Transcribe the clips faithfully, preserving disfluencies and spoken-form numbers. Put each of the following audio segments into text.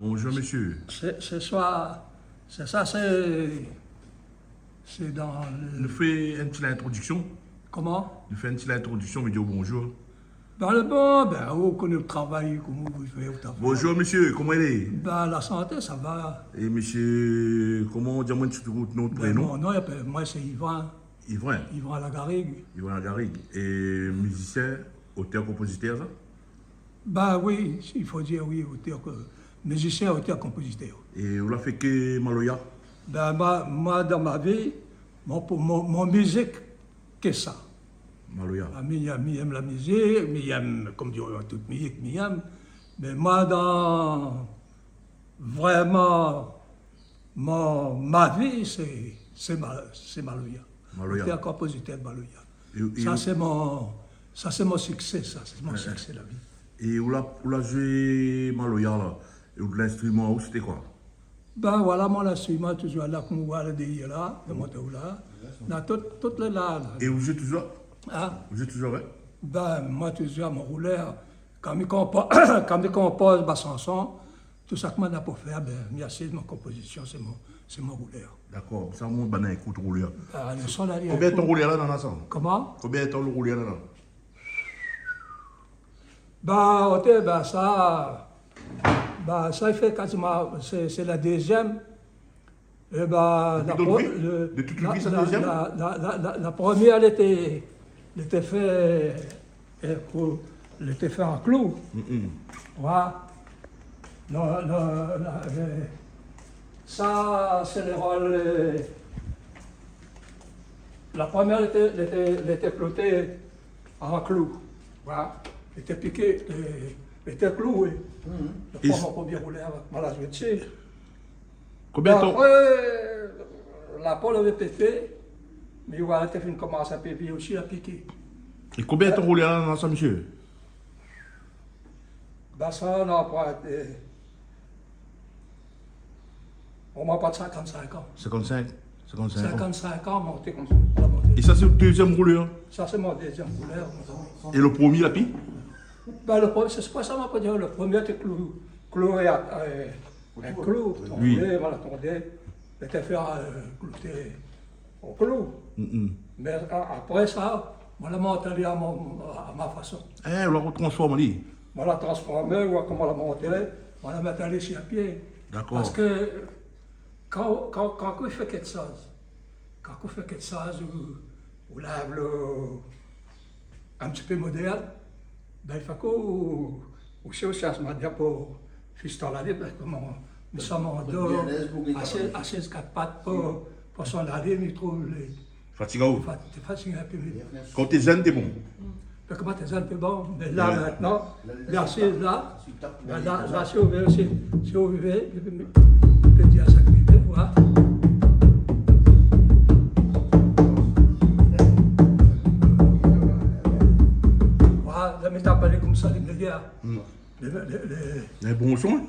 Bonjour, monsieur. Sé, sé soi, sé sa, sé, sé dan le... Nou fé in ti lintrodiksion. Koman ? Nou fé in ti lintrodiksion, nou di bonjour. Bin, le bon, bin, ou koné le travay, koman ou fé, ou travay. Bonjour, monsieur, koman i lé ? Bin, la santé, sa va. É monsieur, koman, di amoin in ti kou d'non, ben, prénon ? Mon non, i apèl, moin, sé Yvan. Yvan. Yvan Lagarigue. Yvan Lagarigue. É mizisien, otèr, konpozitèr, sa ? Bin oui, si, i fo dir oui, otèr, ke, mizisien, otèr, konpozitèr. É ou la fé ke maloya ? Bin, moin, moin, dan mon vi, mon, pou mon, mon mizik, ke sa. Maloya. Ah, mi, mi yèm la mizik, mi yèm, konm di, tout mizik, mi yèm. Mé moin, dan, vréman, mon, mon vi, sé, sé ma-, sé maloya. Maloya. Otèr, konpozitèr maloya. É, é sa, ou sé mon, sa, sé mon siksé, sa, sé mon siksé, la vi. É ou la, ou la zoué maloya, la, é out linstriman, ou, sété koi ? Bin, voilà, mon linstriman, toujour la, konm ou voi la, dèrièr la, dan mon do la. Na tout, tout lé la, la. É ou zoué toujour ? In ? Ou zoué toujour, oui ? Bin, moin, toujour, mon roulèr, kan mi konpo-, kan mi konpoz mon shanson, tout sak moin néna pou fé, bin, mi asiz mon konpozision, sé mon, sé mon roulèr. Dakor, sa, mon banna ékout roulèr. Ah, le son la, li... Konbien tan roulèr la, néna sa ? Koman ? Konbien tan le roulèr la, néna ? Bin, oté, bin, sa, bin, sa, i fé kaziman, sé, sé la dézièm. É bin, la pro-, le, de tout le vi, sa, la dézièm ? La, la, la, la, la promièr, lété, lété fé, é, pou, lété fé an klou. Mm, mm. Voilà. Non, non, non, euh, sa, sé le rol, euh, la promièr, lété, lété, lété kloté an klou. Voilà. Lété piké, euh, lété kloué. Mhm. La promièr roulèr, voilà, je vais dire. Konbien tan ? Apré, la pol lavé pété, mé voilà, té fine komans in pé vié osi, la piké. É konbien tan roulèr la, sa, mésyé ? Bin, sa, non, apré, euh, omoin pré de sinkant-sink an. Sinkant-sink, sinkant-sink an. Sinkant-sink an, monté konmsa, la monté. É sa, sé le dézièm roulèr ? Sa, sé mon dézièm roulèr, konmsa. É le promié, la pi ? Bin, le promié, sé pa sa, moin, pou dir, le promié, té klou, klou, euh, in klou, oui, tonbé, voilà, tonbé. Lété fé, euh, kloté an klou. Mm, mm. Mé a-, apré sa, moin la mont ali a mon, a ma fason. É, ou la transform ali ? Moin la transformé, ou koman la monté, moin la mèt ali si pié. Dakor. Parske kan, kan, kan ou fé kékshoz, kan ou fé kékshoz, ou, ou la vé le, in ti pé modèrn, bin, i fo ke ou, ou shèrsh in manièr pou fistan ali, bin, koman, mi sava an do, asiz, asiz kat pat pou, pou son ali, mi trouv le... Fatig aou ? Fat-, fatig in pé, mé... Kan té zèn, té bon ? Bin, koman té zèn, té bon, mé la, mintnan, la, asiz la, la, la, la, si ou vé, si, si ou vé, mi pé dir sa ke mi vé, voilà. Voilà, la, mi tap ali konmsa, lé méyèr. Mm. Le, le, le, le... In bon son, in ?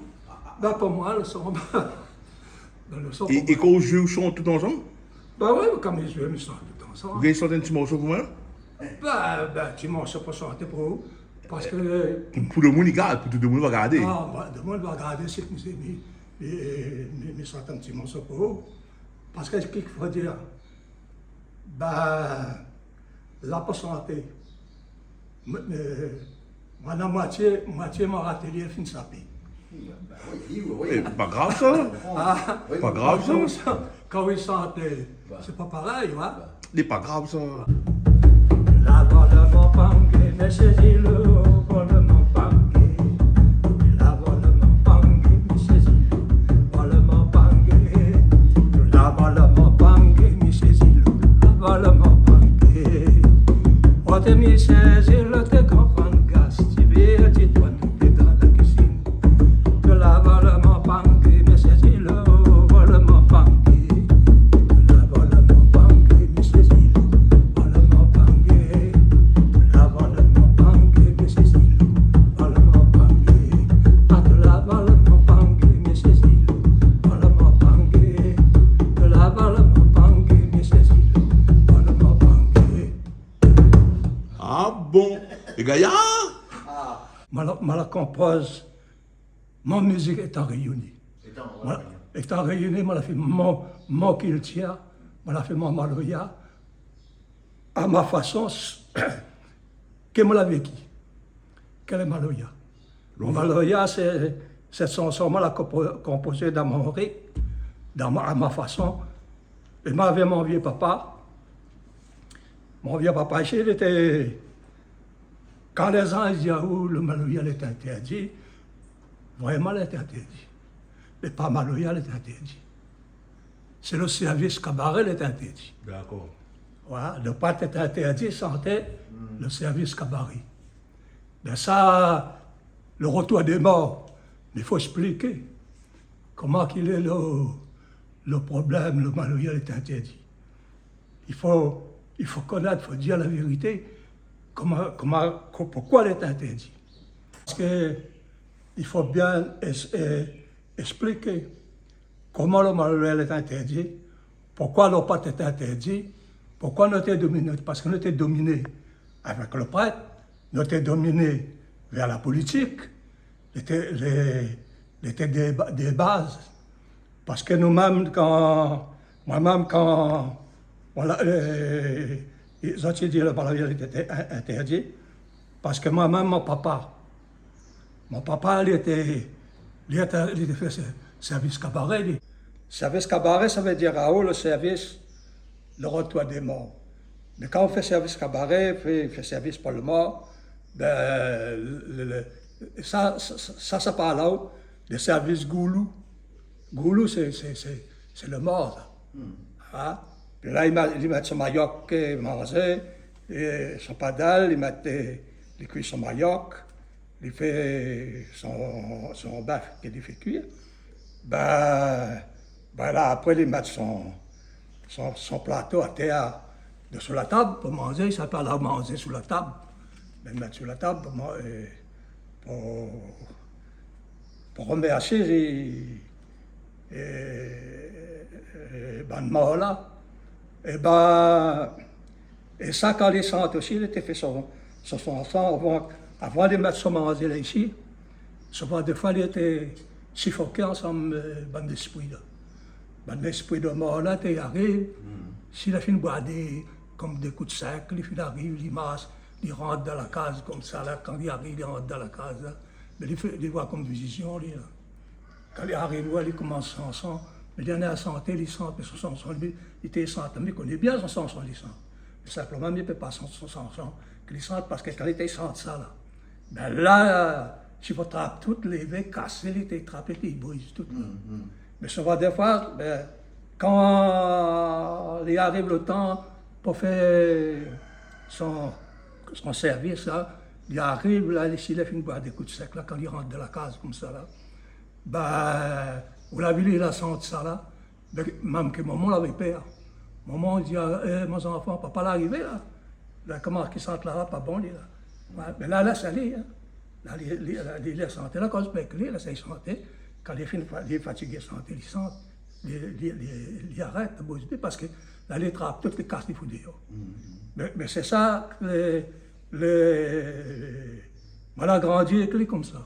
Bin, pou moin, le son, bin, le son pou moin. É, é kan ou zoué, ou shant tout ansanm ? Bin oui, kan mi zoué, mi shant tout ansanm. Ou gingn shant in ti morso pou moin ? Bin, bin, ti morso pou shanté pou ou. Parske... Pou, pou le moun i gard, pou tout le moun va gardé. Ah, bin, le moun va gardé, sé ke mi, mi, mi, mi shant in ti morso pou ou. Parske, kisa i fo dir, bin, la pou shanté. Mé, mé, moin, la moitié, moitié mon atelié fine sapé. É, pa grav, sa. Ah, pa grav, sa. Kan i shant, euh, sé pa parèy, in. Lé pa grav, sa. La voix de mon pangé, mésyé Zilo, voix de mon pangé. La voix de mon pangé, mésyé Zilo, voix de mon pangé. La voix de mon pangé, mésyé Zilo, la voix de mon pangé. Oté, mésyé Zilo, té konpran gas, ti vé, ti toin, té dan la kizine. Té la voix de mon pangé, mésyé Zilo, voix de mon pangé. Té la voix de mon pangé, mésyé Zilo, voix de mon pangé. Té la voix de mon pangé, mésyé Zilo, voix de mon pangé. Ah, té la voix de mon pangé, mésyé Zilo, voix de mon pangé. Té la voix de mon pangé, mésyé Zilo, voix de mon pangé. Ah bon ? É gayar ? Moin la, moin la konpoz Mon mizik étan réyini. Étan, ouais, moin, ouais, étan réyini, moin la fé mon, mon kiltir, moin la fé mon maloya, a ma fason, ke moin la véki. Kèl maloya. Mon maloya, sé, sé shanson moin la konpo-, konpozé dan mon rit, dan ma, a ma fason. É moin avèk mon vié papa, mon vié papa isi, li té, kan lé zan i di aou lo maloya lé intèrdi, vréman lé intèrdi. Mé pa maloya lé intèrdi. Sé lo sèrvis kabaré lé intèrdi. Dakor. Voilà, lo prèt lé intèrdi shanté, hmm, lo sèrvis kabaré. Bin sa, lo retour dé mor, mé i fo èspliké koman ki lé lo, lo problèm, lo maloya lé intèrdi. I fo, i fo konèt, i fo dir la vérité, koman, koman, ko-, poukosa lé intèrdi. Parske i fo bien ès-, é, èspliké koman lo maloya lé intèrdi, poukosa lo prèt lé intèrdi, poukosa nou té dominé, parske nou té dominé avèk lo prèt, nou té dominé vèr la politik, lété, lé, lété dé ba-, dé baz. Parske nou mèm, kan, moin mèm, kan, voilà, euh, zot i di lo maloya lété in-, intèrdi, parske moin mèm, mon papa, mon papa, li lété, li lété, li té fé sè-, sèrvis kabaré, li. Sèrvis kabaré, sa vé dir aou lo sèrvis, lo retour dé mor. Mé kan ou fé sèrvis kabaré, fé, fé sèrvis pou lo mor, bin, lo, lo, sa, sa, sa, sa parl aou de sèrvis goulou. Goulou, sé, sé, sé, sé lo mor, sa. Hmm. Hein? Pi la, li mèt, li mèt son mayok, euh, manzé, é son padal, li mèt, euh, li kui son mayok, li fé son, son bèf ke li fé kuir. Bin, bin la, apré, li mèt son, son, son plato atèr, dosou la tab, pou manzé, sa parl manzé sou la tab. Bin, mèt sou la tab pou man-, euh, pou, pou romèrsié, euh, euh, bann mor la. É bin, é sa, kan li shant osi, li té fé son, son, son shanson avan, avan li mèt son manzé la isi. Souvan, défoi, li té sifoké ansanm, euh, bann léspri la. Bann léspri de mor la té i ariv, hmm, si la fine boir dé, konm dé kou d'sèk, li fine ariv, li marsh, li rant dan la kaz konmsa la, kan li ariv, li rant dan la kaz la. Mé li fé, li voi konm vizion, li la. Kan li ariv, li komans shanson, mé li néna shanté, li shant son shanson, li, li té shant, mi koné bien son shanson, li shant. Mé sinploman, mi pé pa shant son shanson ke li shant, parske kan li té shant sa la, bin la, si fo trap tout, lévé, kasé, li té trapé, li té briz tout la. Mm, mm. Mé souvan défoi, bin, kan li ariv lo tan pou fé son, son sèrvis la, li ariv la, li, si la fine boir dé kou d'sèk la, kan li rant dan la kaz konmsa la, bin, ou la vi li la shant sa la, bin, mèm ke momon lavé pèr. Momon di, ah, eh, mon zanfan, papa la arivé la. La, koman ki shant la, la pa bon, li la. Ouais, mé la, la, sa li, hein. La, li, li, la, li, li la shanté la, koz pèk li, la, sa li shanté. Kan li fine fa-, li fatigé shanté, li shant. Li, li, li, li arèt, bouz pi, parske la, li trap tout, li kas, li fout déor. Mm, mm. Mé, mé sé sa, le, le, moin la grandi èk li konmsa.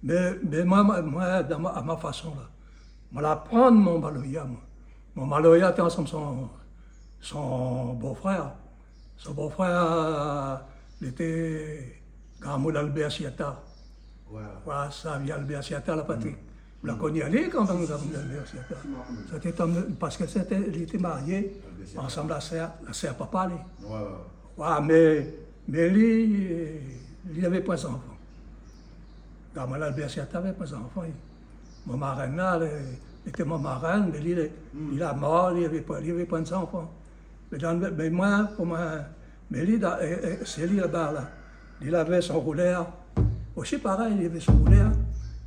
Mé, mé moin, moin, moin, dan ma, a ma fason la, moin la aprann mon maloya, moin. Mon maloya té ansanm son, son bofrèr. Son bofrèr, li té gramoun Albèr Siata. Ouais. Ouais, sa vi Albèr Siata la, Patrick. Mm. Ou la koni ali kan mèm, gramoun Albèr Siata. Si, moin la koni. Sa té tann, parske sété, li té marié ansanm la sèr, la sèr papa, li. Ouais, ouais. Ouais, mé, mé li, li lavé poin zanfan. Gramoun Albèr Siata lavé poin zanfan, li. Mon marèn la, li, li té mon marèn, mé li, li, li la mor, li lavé poin, li lavé poin zanfan. Mé dan, mé moin, pou moin, mé li, dan, é, é, sé li laba la. Li lavé son roulèr. Osi parèy, li lavé son roulèr.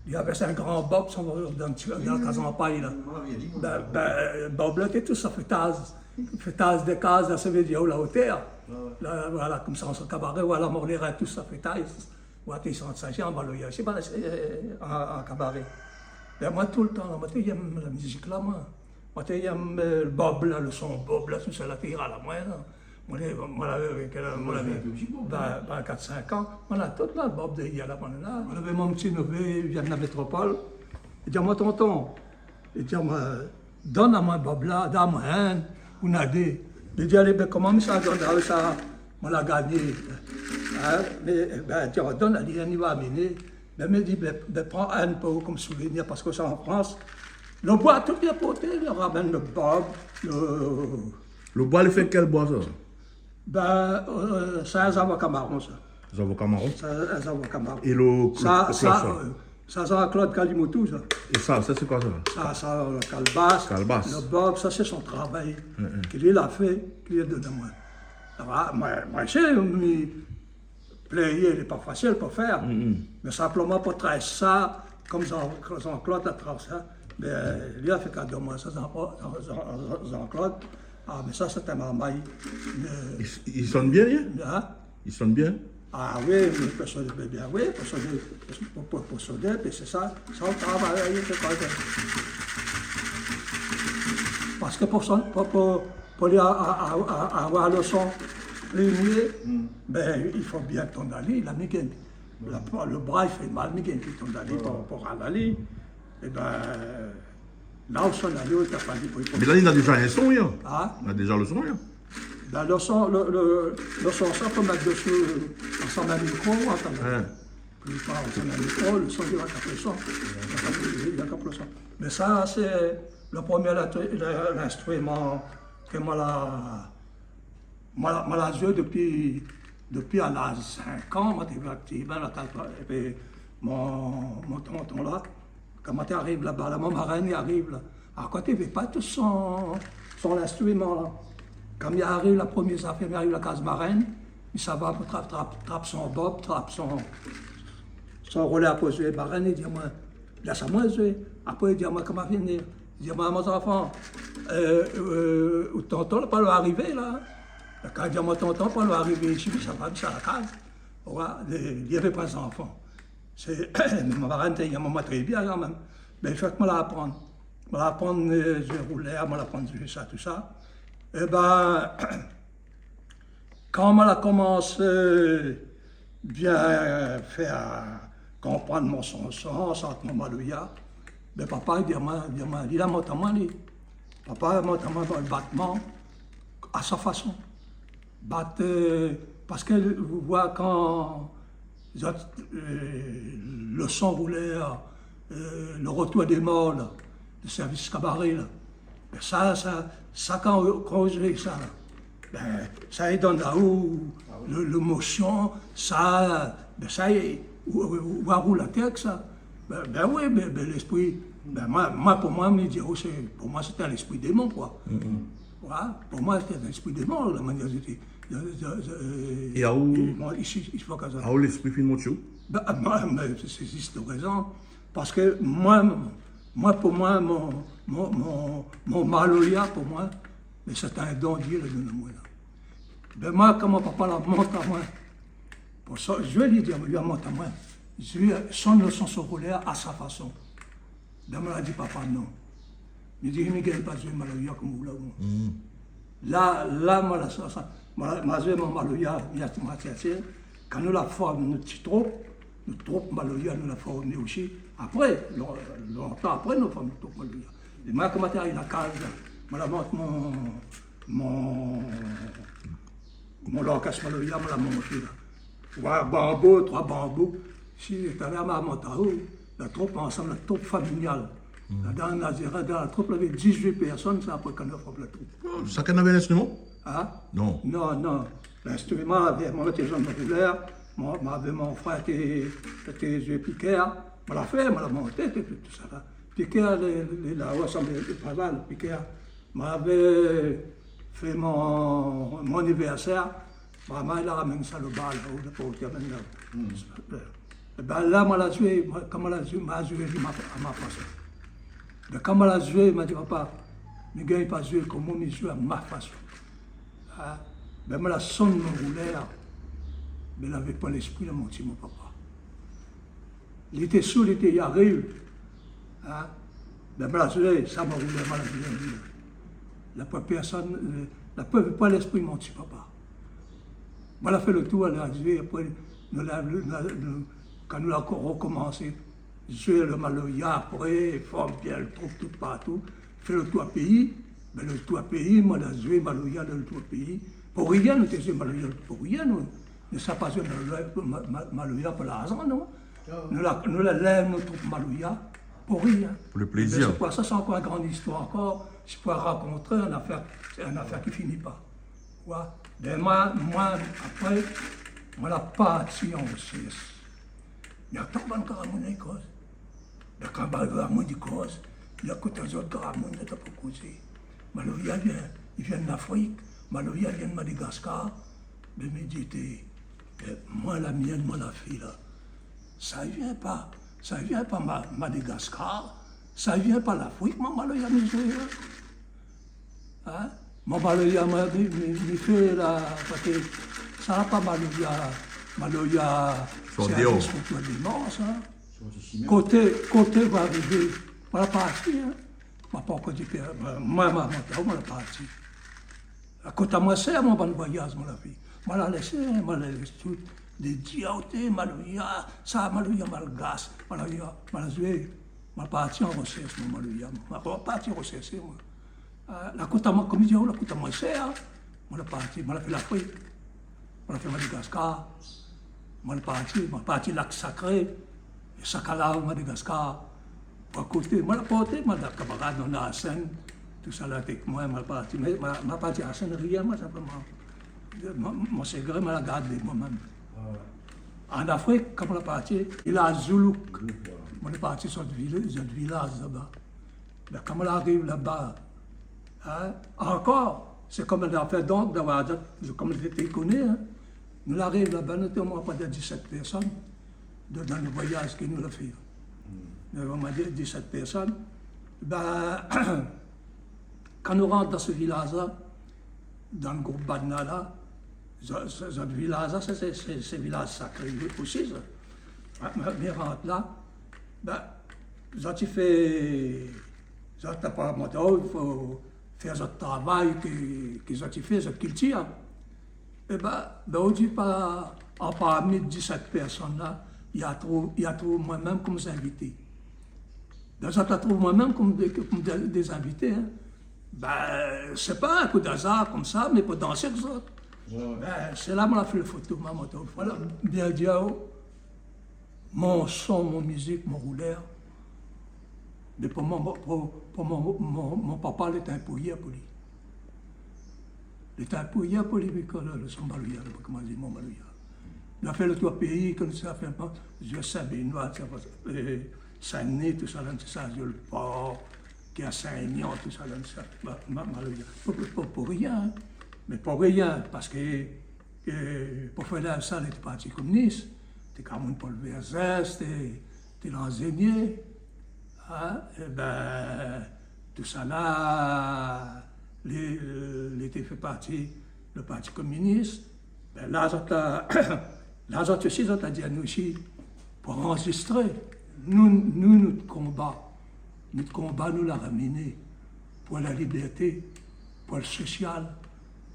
Li lavé in gran bob, son, dan, dan la kaz an pay la. Bin, bin, bob la, té tout sa fétaz. Fétaz de kaz la, sa vé dir la otèr. Ouais, ouais. La, voilà, konmsa, an son kabaré, voilà, mon lèr, tout sa fétaz. Moin té shant sa, sé an maloya, sé pa, sé, euh, an, an kabaré. Bin, moin, toultan la, moin té yèm la mizik la, moin. Moin té yèm, euh, lo bob la, lo son bob la, tout sa la, té i ral amoin la. Moin la, moin la, moin la, ben, ben, kat, sink an, moin la tout la, bob dèrièr la, moin la. Moin la, mon ti nové, i vien de la métropol. I di amoin, tonton, i di amoin, donn amoin bob la, donn amoin inn, ou na dé. Li di, alé, ben, koman mi sa donn aou sa, moin la gagné. Hein, mé, ben, di, donn ali, inn i va amené. Ben, mi di, ben, ben, pran inn pou, kom souvenir, parske sa an Frans. Lo boi, tout lé aport, i ramèn lo bob, lo... Lo boi, li fé kèl boi, sa ? Ben, euh, sa, in zavoka maron, sa. Zavoka maron ? Sa, in zavoka maron. É lo, sa, lo, lo sa, kloch, sa ? Euh, sa, sa, Claude Kalimoto, sa. É sa, sa, sé koi, sa ? Sa, sa, euh, kalbas. Kalbas. Lo bob, sa, sé son travay. Mm, mm. Ke li la fé, ke li la donn amoin. Sa va, moin, moin, sé, mi, pléyé, lé pa fasil pou fé. Mm, mm. Mé sinploman pou trasé sa, kom Jean, Jean-Claude la trasé sa, ben, li la fé kado amoin sa, Jean, Jean, Jean, Jean-Claude. Ah, mé sa, sé in marmay. Mé... I s-, i sonn bien, li ? Hein ? I sonn bien ? Ah oui, mé pou soné bien, oui, pou soné, pou, pou, pou soné, pi sé sa, sa, ou travay, ou fé koi, parske pou son, pou, pou, pou li a, a, a, a, avoir lo son pli mié, ben, i fo bien tonn ali, la mi gingn. La, lo bra i fé mal, mi gingn pi tonn ali pou, pou ral ali. É ben, la ou sonn ali, ou té pa di pou, pou... Mé la, li na déza in son, li. Hein ? Li na déza lo son, li. Ben, lo son, lo, lo, lo son, sa, fo mèt desi, ansanm in mikro, ou atann. Hein. Pli par ansanm in mikro, lo son, li va kap lo son. Li va kap, li va kap lo son. Mé sa, sé lo promié lin-, lin-, linstriman ke moin la, moin la, moin la zoué dopi, dopi a laz sink an, moin té vé aktiv, ben, la kaz, épi mon, mon tonton la, kan moin té ariv laba, la, mon marin i ariv la. Akoz té vé pa tout son, son linstriman la. Kan mi ariv la, promié zafèr, mi ariv la kaz marin, mi sava pou trap, trap, trap son bob, trap son, son roulèr pou zoué. Marin i di amoin, lès amoin zoué. Apré, li di amoin, koman fini ? Li di amoin, mon zanfan, euh, euh, out tonton la pa lo arivé la. Kan li di amoin tonton pa lo arivé isi, mi sava, mi sava la kaz. Ou oi, li, li navé pa zanfan. Sé, mon marin té, i yèm amoin tré bien kanmèm. Mé fèk moin la aprann. Moin la aprann, euh, zoué roulèr, moin la aprann zoué sa, tout sa. É ben, kan moin la komansé bien fé konprann mon son, son, son, mon maloya, ben, papa, li di amoin, li di amoin, li la mont amoin, li. Papa la mont amoin dan lo batman, a sa fason. Bat, euh, parske ou oi kan zot, euh, lo son roulèr, euh, lo retour dé mor la, lo sèrvis kabaré la. Ben sa, sa, sa, kan, kan ou zoué sa la, ben, sa i donn aou lo, lémosion, sa, ben sa i, ou, ou, ou, ou roul atèr èk sa. Ben, ben oui, ben, ben, léspri, ben, moin, moin, pou moin, mi di, oh, sé, pou moin, sété in léspri démon, koi. Mm, mm. Voilà, pou moin, sété in léspri démon, la manièr zot té, zot, zot, zot, euh... É aou, i, moin, isi, isi, pa kaz sa. Aou léspri fine mont si ou ? Ben, moin, mé sé, sé zis lo rézon. Parske moin, moin, pou moin, mon, mon, mon, mon maloya, pou moin, mé sé in don Dié la donn amoin la. Ben, moin, koman papa la mont amoin, pou sa, zoué, li di, li la mont amoin, zoué, sonn lo son, son roulèr a sa fason. Ben, moin la di, papa, non. Mi di, mi gingn pa zoué maloya kom ou la, moin. Mm. La, la, moin la, sa, sa, moin la, moin la zoué mon maloya, mi la, moin la tchèrshé. Kan nou la form nout ti troup, nout troup maloya, nou la formé osi. Apré, lon-, lontan apré, nou la form nout troup maloya. É moin, koman té ariv la kaz la, moin la mont mon, mon, mon lorkès maloya, moin la monté la. Troi banbo, troi banbo. Si talèr ma mont aou, la troup ansanm, la troup familial. Hmm. Ladan, na zéré dan la troup, lavé dizuit pèrsone, sé apré kan nou la form la troup. Oh, shakinn navé in instriman ? Hein ? Non. Non, non. Linstriman, lavé, moin té zoué roulèr, moin, moin avèk mon frèr té, té zoué pikèr. Moin la fé, moin la monté, tout, tout sa la. Pikèr, lé, lé, la, ansanm, lé, lé pa mal, pikèr. Moin lavé fé mon, mon anivèrsèr, momon la ramèn sa lo bar la, ou la port, la amèn la. Hmm. É ben la, moin la zoué, moin, koman la zoué, moin la zoué a ma, a ma fason. Mé koman la zoué, moin di, papa, mi gingn pa zoué koman mi zoué a ma fason. Hein ? Ben moin la sonn mon roulèr, mé lavé pa léspri la mont si mon papa. Li té sou, li té i ariv. Hein ? Ben, moin la zoué, sa, moin la zoué, moin la zoué. La pa pèrsone, euh, la pa, pa léspri mont si papa. Moin la fé lo tour, la zoué, apré, nou la, nou la, nou, kan nou la ko-, rokomansé zoué lo maloya, apré, form bien lo troup tout partou, fé lo tour péi, bin, lo tour péi, moin la zoué maloya dan lo tour péi. Pou rien, nou té zoué maloya pou rien, nou. Nou sa pa zoué maloya, ma-, ma-, maloya pou larzan, non. Nou la, nou la lèv nout troup maloya pou rien. Pou lo plézir. Mé sé pou sa, sé ankor in gran zistoir ankor, sé pou rakonté in afèr, in afèr ki fini pa. Wa. Bin, moin, moin, apré, moin la parti an Rochès. Mé atann, bann gramoun i koz. Mé kan bann gramoun i koz, mé akout azot gramoun, zot la pou kozé. Maloya i vien, i vien Lafrik, maloya i vien Madagaskar. Mé mi di, té, é, moin la mienn, moin la fé la. Sa i vien pa, sa i vien pa Ma-, Madagaskar, sa i vien pa Lafrik, mon maloya mi zoué la. Hein? Mon maloya, ma, mi, mi, mi fé la, parské sa pa maloya, maloya, sé in disk pou tout le dimans, hein. Koté, koté va arivé, moin la parti, hein. Moin la pankor di pèr-, moin, moin, moin, moin, moin la parti. Koté moin sé mon bann voyaz, moin la fé. Moin la lésé, moin la lésé tout. Dé diaoté, maloya, sa, maloya malgash, maloya, moin la zoué, moin la parti an Rochès, mon maloya. Moin la parti an Rochès, moin. Ah, la kout amoin, konm i di, la kout amoin shèr, hein. Moin la parti, moin la fé Lafrik. Moin la fé Madagaskar. Moin la parti, moin la parti Lak Sakré, Sakala, Madagaskar. Pou koté, moin la porté, moin la kamarad, nou na Arsène, tousala avèk moin, moin la parti. Mé moin, moin la parti Arsène, rien, moin, sinploman. Mon, mon sékré, moin la gardé moin mèm. Ah ouais. An Afrik, kan moin la parti, Vilaz Zoulouk. Zoulouk, ouais. Moin la parti sort vil-, sort vilaz laba. Bin, kan moin la ariv laba, hein, ankor, sé konm in afèr d'ont, d'avoir, konm té, té koné, hein. Nou la ariv laba, nou té omoin pré de disèt pèrsone, de, dan lo voyaz ke nou la fé. Hmm. Nou la omoin di-, disèt pèrsone. Bin, kan nou rant dan se vilaz-la, dan le group Badna la, zot, zot, zot vilaz la, sé, sé, sé, sé vilaz sakré osi, sa. Ah, mé, mé rant la, bin, zot i fé, zot la pa mont, oh, i fo fé zot travay ke, ke zot i fé, zot kiltir. É bin, bin, o dépar, an parmi disèt pèrsone la, i la trouv, i la trouv moin mèm konm zinvité. Bin, zot la trouv moin mèm konm dé, konm dé, dé zinvité, hein. Bin, sé pa in kou d'azar konmsa, mé pou dansé èk zot. Ouais, ouais. Bin, sé la moin la fé le foto, moin la mont, voilà, bien di, oh, mon son, mon mizik, mon roulèr. Mé pou mon, pou, pou mon, mon, mon papa, lété in pouyèr pou li. Lété in pouyèr pou li, mé kan le, le son maloya, la, koman di, mon maloya. Nou la fé le tour péi, konmsa, fé in pé, zoué Sin-Bénoi, sa, euh, Sin-Dni, tousala, sé sa, zoué le Por, ki a Sin-Aignan, tousala, sa, ma, ma, maloya. Pou, pou, pou, pou rien, hein. Mé pou rien, parské, euh, pou fé la, sa, lété parti kominis, té Carmen Paul Vergès, té, té Lanzénié, hein, é bin, tousala, lé, lété fé parti le parti kominis. Bin, la, zot la, la, zot osi, zot la di anou osi, pou anrezistré, nou, nou, nout konba, nout konba, nou la ramené pou la libèrté, pou le sosial.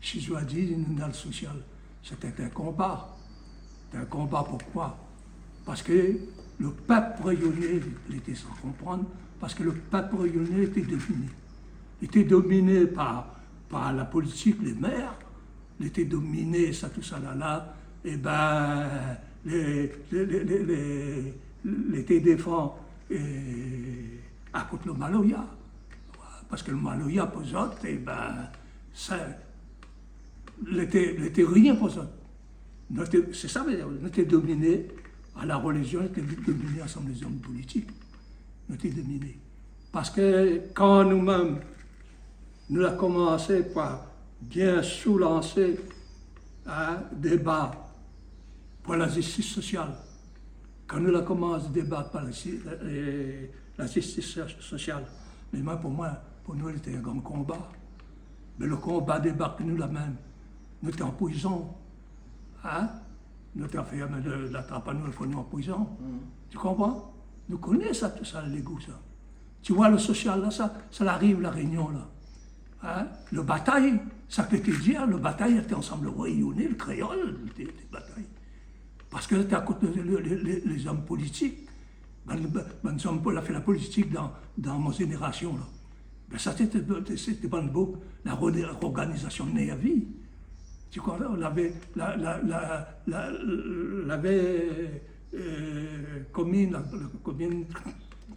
Si zot la di, nou, dan le sosial, sété in konba. Sété in konba, poukoi? Parské le pèp rényoné, li té san konprann, parské le pèp rényoné té dominé. Li té dominé par, par la politik, lé mèr, li té dominé, sa, tousala la, é bin, lé, lé, lé té défan, é, akout le maloya. Parské le maloya, pou zot, é bin, sa, lété, lété rien pou zot. Nou té, sé sa, mé nou té dominé a la relizion, nou té dominé ansanm lé zom politik. Nou té dominé. Parské kan nou mèm, nou la komansé par bien soulansé, hein, déba pou la zistis sosial. Kan nou la komans déba pou la zi-, euh, la zistis so-, sosial, mé moin, pou moin, pou nou, lété in gran konba. Mé le konba déba ke nou la mèm, nou té an prizon. Hein? Nou té anfèrmé, le, la trap anou, fo nou an prizon. Mm. Tu comprends? Nou koné sa, tousa, lé gou, sa. Tu vois, le sosial la, sa, sa la ariv La Rényon la. Hein ? Le batay, sa ke té di, le batay té ansanm le roi Yone, le kréol, té, té batay. Parske té akoté le, le, le, le, lé zom politik. Bann, bann zom pou la fé la politik dan, dan mon zénérasion la. Bin, sa té, té, té, té bann boug, la ré-, rorganizasion Nèrvi. Ti kroi, la, lavé, la, la, la, la, lavé, euh, komine, la, la komine,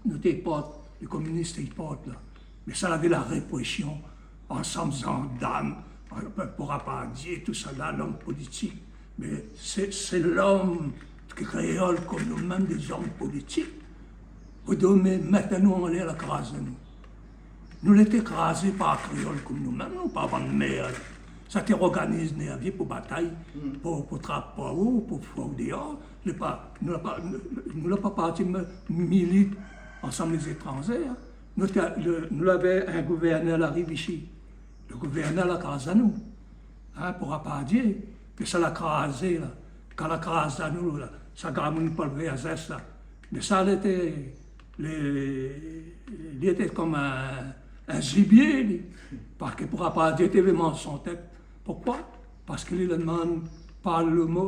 nou té i port, lé kominis té i port la. Mé sa lavé la réprésion, ansanm zandam, euh, pou Rapardié, tousala, lom politik. Mé sé, sé lom kréol kom nou mèm, dé zom politik, pou done, mèt anou anlèr, la kraz anou. Nou lété krazé par kréol kom nou mèm, nou, par bann mèr. Sa té rorganiz Nèrvi pou batay, pou, pou trap poireau, pou fé déor. Lé pa, nou la pa, nou la pa parti mi-, milit ansanm lé zétranzé, hein. Nou té, le, nou lavé in gouvèrnèr la riv isi. Le gouvèrnèr la kraz anou, hein, pou Rapardié, ke sa la krazé la, kan la kraz anou la, sa gramoun Paul Vergès la. Mé sa lété, lé, li lété kom in, in zibié, li. Parske pou Rapardié té vé manz son tèt. Poukosa ? Parske li la demann par le mo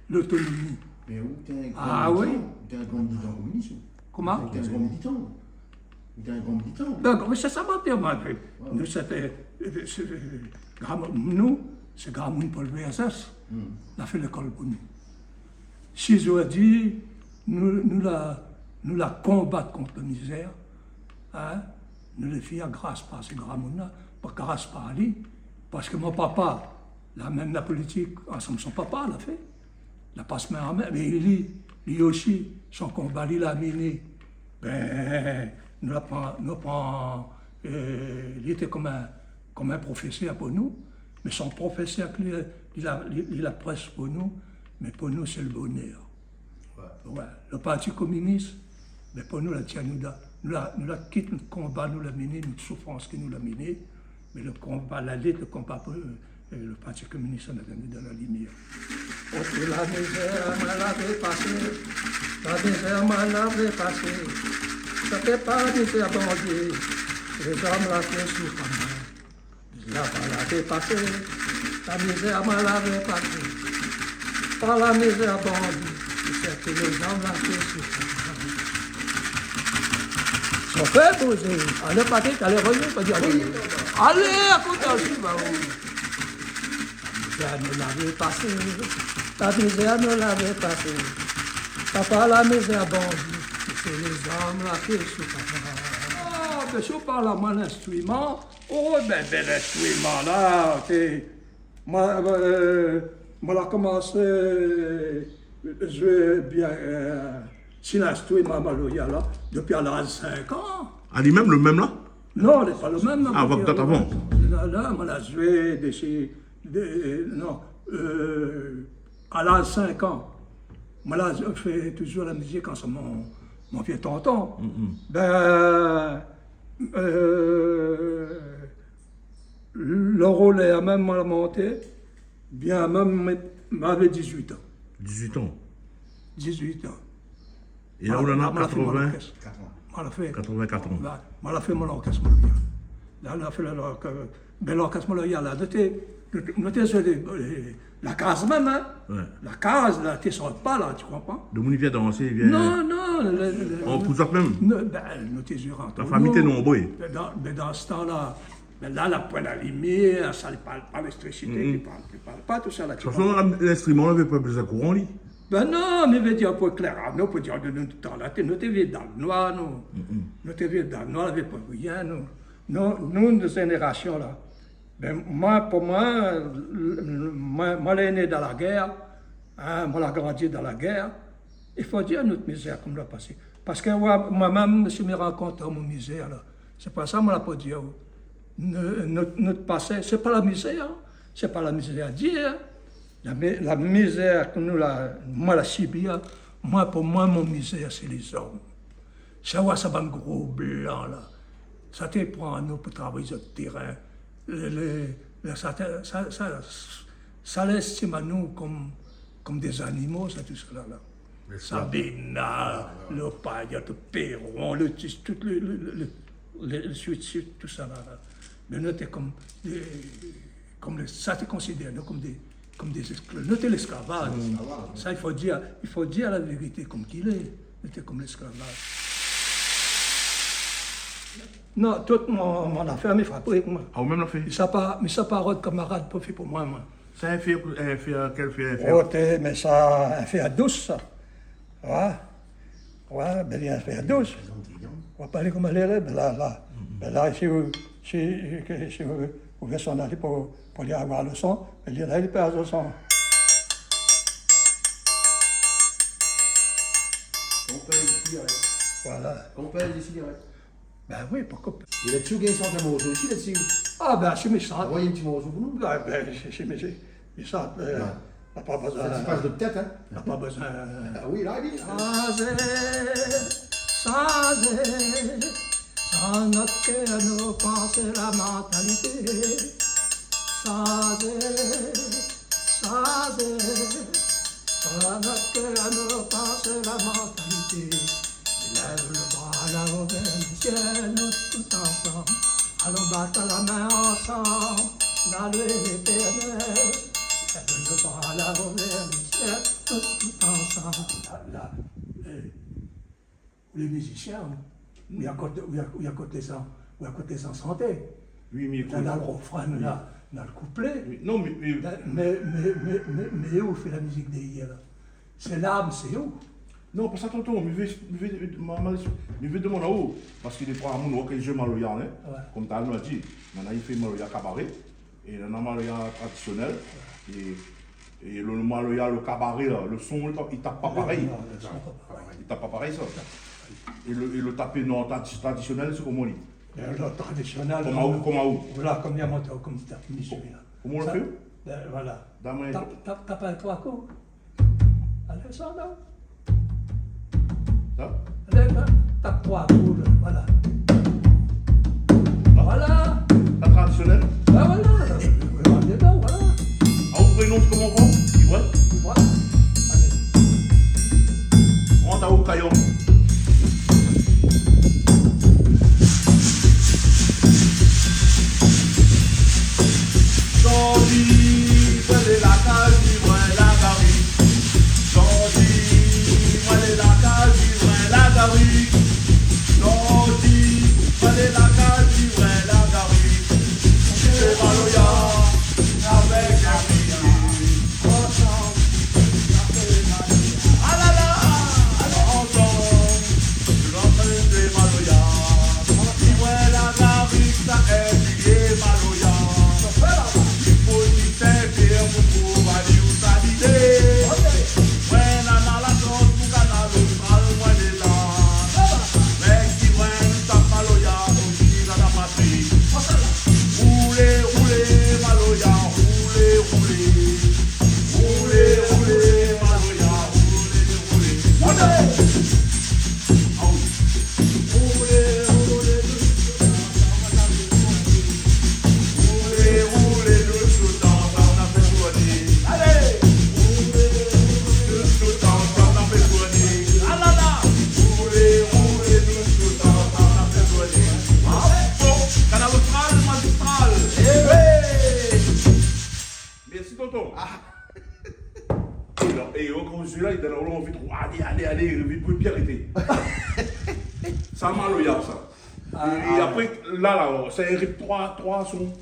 lotonomi. Mé ou té in gran militan, ou té in gran militan kominis, ou ? Koman ? Ou té in gran militan. Ou té in gran militan. Donk, mé sé sa, moin té, moin, nou, sété, sé, sé, gramoun, nou, sé gramoun Paul Vergès la fé lékol pou nou. Si zordi nou, nou la, nou la konbat kont la mizèr, hein, nou lé fièr gras par sé gramoun la, pa gras par li, parske mon papa la mèn la politik ansanm son papa, la fé. La pas min an min, mé li, li osi, son konba li la miné. Bin, nou la pran, nou la pran, euh, li lété kom in, kom in profésèr pou nou, mé son profésèr ke li, li la, li, li la prèsh pou nou, mé pou nou sé le bonèr. Oué. Oué, le parti kominis, mé pou nou la tienn nou la, nou la, nou la kit nout konba nou la miné, nout soufrans ke nou la miné, mé le konba, la lit, le konba pou, euh, le parti kominis, nou la donn dan la limièr. Oté la mizèr moin lavé pasé, la mizèr moin lavé pasé. Sa té pa la mizèr Bondié, lé zom la fé soufrir moin. La pa lavé pasé, la mizèr moin lavé pasé. Pa la mizèr Bondié, sé ke lé zom la fé soufrir. Sa fé bozé. Alé, Patrick, alé, revien, pa di, alé. Alé, akout, alé, ba oui. La mizèr nou lavé pasé, la mizèr nou lavé pasé. Sa pa la mizèr Bondié, sé lé zom la fé soufrir. Ah, bin, si ou parl amoin linstriman, oh, bin, bèl instriman la, té, moin, euh, moin la komansé, euh, zoué bien, euh, si linstriman maloya la, dopi a laz sink an. Ah, li mèm, le mèm la ? Non, lé pa le mèm, non. Ah, ou la dot avan. La, la, moin la zoué dési, dé, non, euh, a laz sink an. Moin la fé touzour la mizik ansanm mon, mon vié tonton. Mm, mm. Bin, euh, le rolèr mèm, moin la monté, bien mèm, moin lavé dizuit an. Dizuit an. Dizuit an. É la, ou néna katrevin-, katrevin-kat an. Moin la fé, moin la fé mon lorkès maloya. La, la fé la, la, bin, lorkès maloya la, nou té, nou té zoué lé, lé, la kaz mèm, hein. Oué. La kaz la, té sort pa la, ti konpran ? Demoun i vien dansé, i vien. Non, non, le, le, an kouzak mèm. Non, bin, nou té zoué ant nou. La fami té nonbré. Bin, dan, bin, dan se tan la, bin, la, la poin la limièr, sa, lé pa, pa léktrisité, té pa, té pa, pa tousala, ti konpran ? De tout fason, la, linstriman lavé pa bezoin kouran, li. Bin non, mé vé dir, pou éklèr anou, pou dir, de nou tan la, té, nou té viv dan le noir, nou. Mm, mm. Nou té viv dan le noir, lavé pa rien, nou. Nou, nou, nout zénérasion la. Bin, moin, pou moin, moin, moin lé né dan la guèr, hein, moin la grandi dan la guèr. I fo dir nout mizèr kom nou la pasé. Parske moin, moin mèm, si mi rankont mon mizèr la, sé pa sa moin la pou dir. Nou, nout, nout pasé, sé pa la mizèr, sé pa la mizèr a dir, hein. La mi-, la mizèr ke nou la, moin la sibi, hein. Moin, pou moin, mon mizèr, sé lé zom. Sa, oua, sa bann gro blan la, sa té pran anou pou travay zot térin. Le, le, le, sa, sa, sa, sa la estim anou kom, kom dé zanimo, sa, tousala la. Mé sa, Sabina, ah, le Payot, le Péron, le Tis, tout le, le, le, le, le suit, suit, tousala la. Bin, nou té konm dé, konm lé, sa té konsidéré nou konm dé, konm dé zéskla-, nou té lésklav. Lésklav, oui. Sa, i fo dir, i fo dir la vérité konm k'i lé. Nou té konm lésklav. Non, tout mon, mon afèr, mi fabrik, moin. Ah, ou mèm la fé ? Mi sa pa, mi sa pa rod kamarad pou fé pou moin, moin. Sa in fé, in fé, kèl fé, in fé ? Oh, té, mé sa, in fé a dous, sa. Wa ? Wa, bin, li in fé a dous. Ou va pa alé konm alé, la, bin la, la. Bin la, si ou, si, si ou, ou vé son alé pou, pou li avoir lo son, bin li, la, li pèrd lo son. Konpèz isi, alé. Voilà. Konpèz isi, alé. Bin oui, poukoi pa. É la dsi ou gingn shant in morso isi, la dsi. Ah, bin, si mi shant. Anvoy in ti morso pou nou. Ah, bin, si, si, mi, si, mi shant, euh, la pa bézoin. Sa i pas dan out tèt, in. La pa bézoin, euh, ah oui, la, li. Sanzé, sanzé, san nout kèr, nout pansé, la mantalité. Sanzé, sanzé, san nout kèr, nout pansé, la mantalité. Lèv lo bra la-o vèr lo sièl, nou tout ansanm. Alon bat la min ansanm, nou loué Létèrnèl. Lèv lo bra la-o vèr lo sièl, nou tout ansanm. La, la, eh, lé mizisien, ou i akout, ou i a, ou i akout lé zan, ou i akout lé zan shanté. Oui, mé ékout. Nana lo refrin, nana, nana lo kouplé. Oui, non, mé, mé, mé ou fé la mizik dèrièr, la. Sé larm, sé ou. Non, pa sa, tonton, mi vé, mi vé, ma, ma, mi vé domann aou, parske défoi, moun, oké, i zoué maloya, in. Ouais. Konm talèr nou la di, nana i fé maloya kabaré, é nana maloya tradisionèl, é, é lo, lo maloya, lo kabaré, la, lo son, li tap, li tap pa parèy. Non, lo son pa parèy. Li tap pa parèy, sa. É lo, é lo tapé, non, tradi-, tradisionèl, sé koman, li ? Euh, lo tradisionèl, konm aou, konm aou. Voilà, konm li la mont, konm li tap, konm li la. Koman ou la fé ? Bin, voilà. Tap, tap, tap in troi kou. Alé, sa, la. Sa ? Alé, la, tap troi kou, la, voilà. Ah. Voilà. Pa tradisionèl ? Bin voilà, euh, euh, nou lé dedan, voilà. Ah, ou prénom, sé koman ankor ? Ibrahim ? Voilà. Alé. Rant aou, Kayon. Zordi, moin lé la kaz, mi voi la gari. Zordi, moin lé la kaz, mi voi la gari. Zordi, moin lé la kaz, mi voi la gari. Sé maloya avèk la mizik. Ansanm, nou fé maloya. Ah la la, alon ansanm, nou fé maloya. Mi voi la gari, sa èk li lé maloya. I fo di Sin-Pièr pou trouv ali ousa li lé. Moin nana la shans pou Kanal Austral, moin lé la. Mèk i voi nou tap maloya, osi nana patri. Roulé, roulé, maloya, roulé, roulé. Roulé, roulé, maloya, roulé, roulé. Roulé ! Ah oui. Roulé, roulé, roulé, nou tout ansanm, nou fé tourné. Alé ! Roulé, roulé, nou tout ansanm, nou fé tourné. Ah la la ! Roulé, roulé, nou tout ansanm, nou fé tourné. Ah bon, Kanal Austral, magistral. Eh oui ! Mèrsi, tonton. Ah. É la, é o, kan ou zoué la, li donn aou lanvi tro alé, alé, alé, vit pou bien arété. Sa maloya, sa. Ah, é, é ah, apré, la, la, sé in ritm troi, troi son.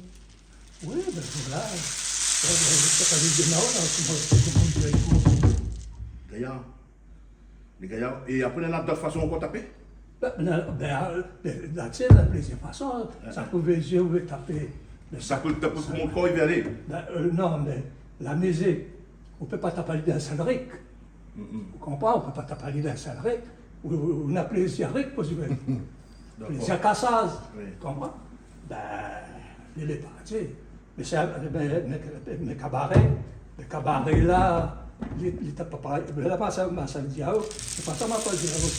Oui, bin voilà. Sa, sa, sa, sa, la, koman, koman i di, koman. Gayar. Lé gayar. É apré, nana dot fason ankor tapé ? Bin, bin, bin, euh, bin, la, tu sais, la plézièr fason, ouais, sa pou vé zoué, ou vé tapé. Mé sa pou, sa pou, koman kor i vé alé ? Bin, euh, non, mé la mizik, ou pé pa tap ali dan in sèl rik. Mm, mm. Ou konpran ? Ou pé pa tap ali dan in sèl rik. Ou, ou, ou na plézièr rik pou zoué. Dakor. Plézièr kasaz. Oui. Ou konpran ? Bin, li lé parti. Mé sa, mé, mé, mé kabaré, mé kabaré la, li, li tap pa parèy. Mé la, pa sa, ma sa di aou, sé pa sa ma pa di aou.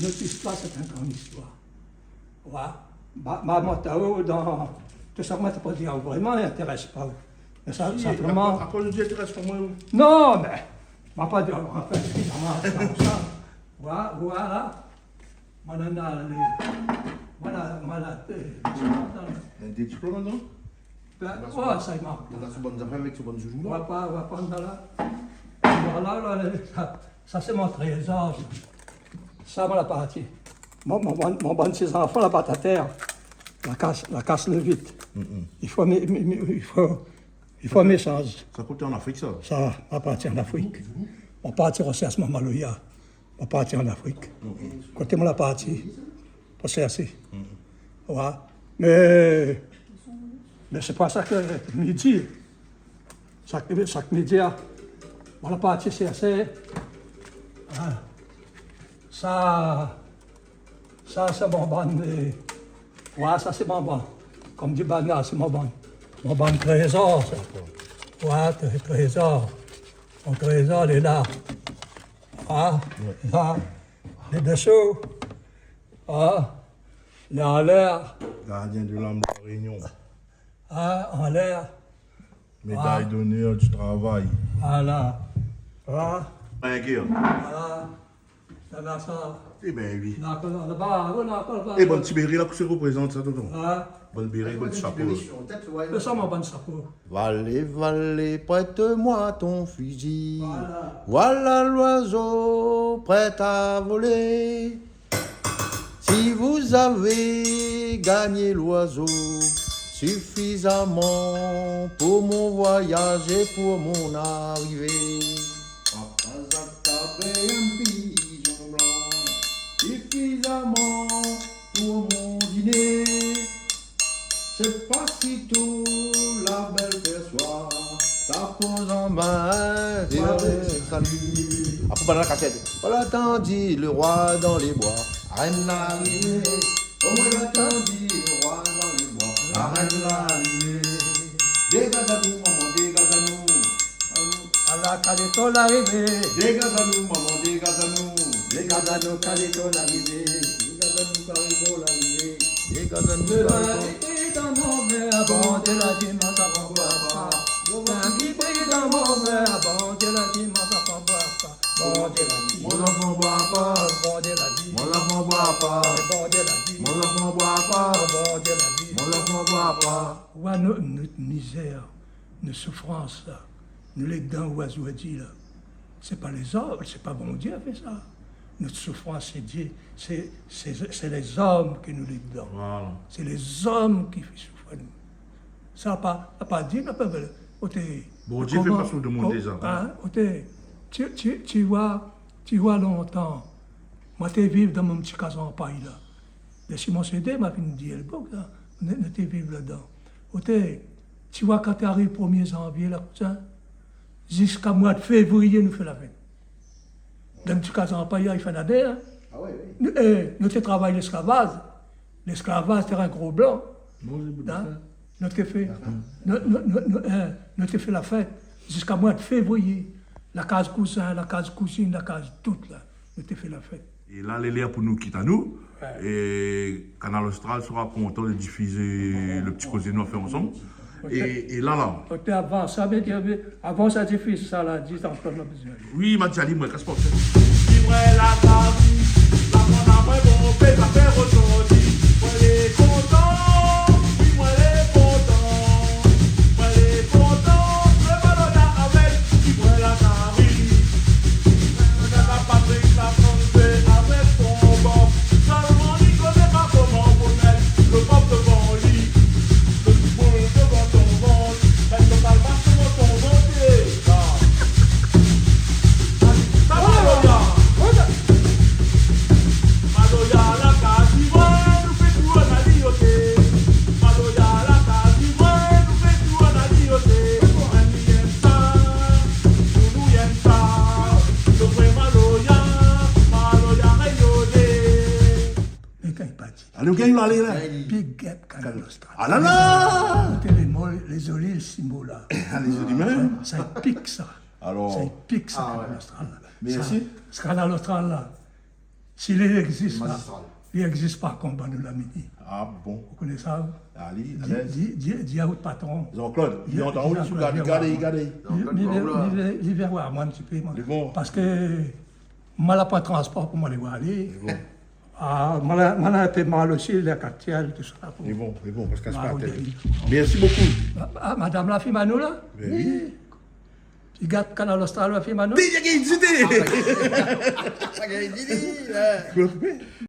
Nout istoir, sé in gran istoir. Wa. Ma, ma mont aou dan, tout sa ma té pa di aou, vréman, i intérès pa ou. Mé sa, si, sinploman, akoz, akoz ou di intérès pa moin, ou ? Non, mé, ma pa di aou, anfin, si, sa ma, sa, sa. Wa, voilà. Moin nana lé, moin la, moin la, euh, mé Dé diplom ladan ? Bin, ou sa i mark. Ou la sou bann zafèr avèk sou bann zoujoula. Ou va pa, ou va pa ann la. Voilà, la, la, sa, sa sé mon trézor. Sa, moin la parti. Mon, mon, mon, mon bann sé zanfan la bat atèr. La kas, la kas lé vit. Mm, mm. I fo, mé, mé, mé, i fo, i fo mésaz. Sa koté an Afrik, sa ? Sa, la parti an Afrik. Mon parti rosèrsh mon maloya. Mon parti an Afrik. Mm, mm. Koté moin la parti pou shèrshé. Mm, mm. Wa. Mé, mé sé pa sa ke mi di. Sak, sak mi di, a, moin la parti shèrshé, a, sa, sa sé mon bann, é, wa, sa sé mon bann. Kom di banna, sé mon bann. Mon bann trézor, sa. Wa, tré-, trézor. Mon trézor, lé la. A, la. Lé désou. A, lé anlèr. Gardien de l'âme de la Réunion. A, anlèr. Médaille d'honneur du travail. Voilà. Voilà. Voilà. Voilà. Sa la, sa. Ében, oui. La, la, laba, oui, la, la, la. É bann ti béré la, kosa i reprézant sa, tonton ? A. Bann béré, bann ti shapo. Mé sa, mon bann shapo. Valé, valé, prête-moi ton fusil. Voilà. Voilà l'oiseau prêt à voler. Si vous avez gagné l'oiseau suffisamment pour mon voyage et pour mon arrivée, après attrapé un pigeon blanc suffisamment pour mon dîner, c'est pas si tôt la belle perçoit sa pose en main. Et on salue. Apré, banna la kasèt. On l'entendit le roi dans les bois, la reine l'arrivée. Oh, on l'entendit le roi dans les bois, la reine l'arrivée. Dégaz anou, momon, dégaz anou. Ala Kaleto larivé. Dégaz anou, momon, dégaz anou. Dégaz anou, Kaleto larivé. Dégaz anou, Kaleto larivé. Dégaz anou, Kaleto. Lo vin ki bri dan mon vèr, Bondié la di, moin sa pran boir pa. Lo vin ki bri dan mon vèr, Bondié la di, moin sa pran boir pa. Bondié la di. Moin sa pran boir pa. Bondié la di. Moin sa pran boir pa. Bondié la di. Moin sa pran boir pa. Bondié la di. Moin sa pran boir pa. Wa, nou, nout mizèr, nout soufrans la, nou lé dan oizo di la. Sé pa lézom, sé pa Bondié la fé sa. Nout soufrans, sé Dié, sé, sé, sé lézom ke nou lé dan. Voilà. Sé lézom ki fé soufèr nou. Sa pa, sa pa di, na pa, oté, Bondié fé koman, pa soufèr demoun ko-, déza, in, oté, ti, ti, ti wa, ti wa lontan, moin té viv dan mon ti kaz an pay la. Lé si mon CD, ma fine di èl bok la, nou, nou té viv ladan. Oté, ti wa, kan té ariv promié zanvié la, kouzin, ziska moi de févrié, nou fé la fèt. Dan ti kaz an pay la, i fé la dèr, in. A oui, oui. Nou, é, nou té travay lésklavaz. Lésklavaz té in gro blan. Bon, sé bout de sa. In ? Nou té fé, nou, nou, nou, nou, in, nou té fé la fèt ziska moi de févrié. La kaz kouzin, la kaz kouzine, la kaz tout la. Nou té fé la fèt. É la, lé lèr pou nou kit anou. Wé. É Kanal Austral sera kontan de difize le ti kozé nou la fé ansanm. É, é la, la. Oté, avan sa, mé, avan sa, difiz sa la, di ankor, nou la bezoin. Oui, ma di ali, moin, kas pa. Di moin la kavi, la mon amoin bonpé zafèr ozordi. Moin lé kontan, oui, moin lé kontan. Moin lé kontan, lé maloya avèk, di moin la kavi. Gard Patrick la santé avèk son bob. Solman li koné pa koman pou mèt le bob dovan li. Le boul dovan ton vant. Mèt le kalbas dovan ton vant. Sa maloya. Maloya la kavi, moin, nou fé tou ann ali oté. Maloya la kavi, moin, nou fé tou ann ali oté. Moin mi yèm sa. Nou, nou yèm sa. Lo vré maloya, maloya rényoné. Mé kan i pati. Alé, ou gingn alé la. Big up, Kanal Austral. Ah la la. Ékout lé mo, lé zoli, lé mo la. Ah, lé zoli mèm. Sa, sa i pik, sa. Alor. Sa i pik, sa, ah, Kanal Austral la. Mèrsi. Sa, sa Kanal Austral la. Si li égzis la, li égzis pa konm bann nou la mini. Ah bon. Ou koné sa, ou ? Alé, di, alèz. Di, di, di a out patron. Jean-Claude, li antann aou, li sou gard, li gard, li gard. Jean-Claude, li, li, li, li vien oir amoin in ti pé, moin. Lé bon. Parske moin la pran transpor pou moin alé oir ali. Lé bon. Ah, moin la, moin la in pé mal osi, la katièl, tousa. Mé bon, mé bon, pa kas la tèt. Mèrsi bokou. Ah, madam la fine vni la ? Bin oui. Li gard Kanal Austral, la fine vni la ? Li la gingn zidé. Ah, li la gingn zidé, la.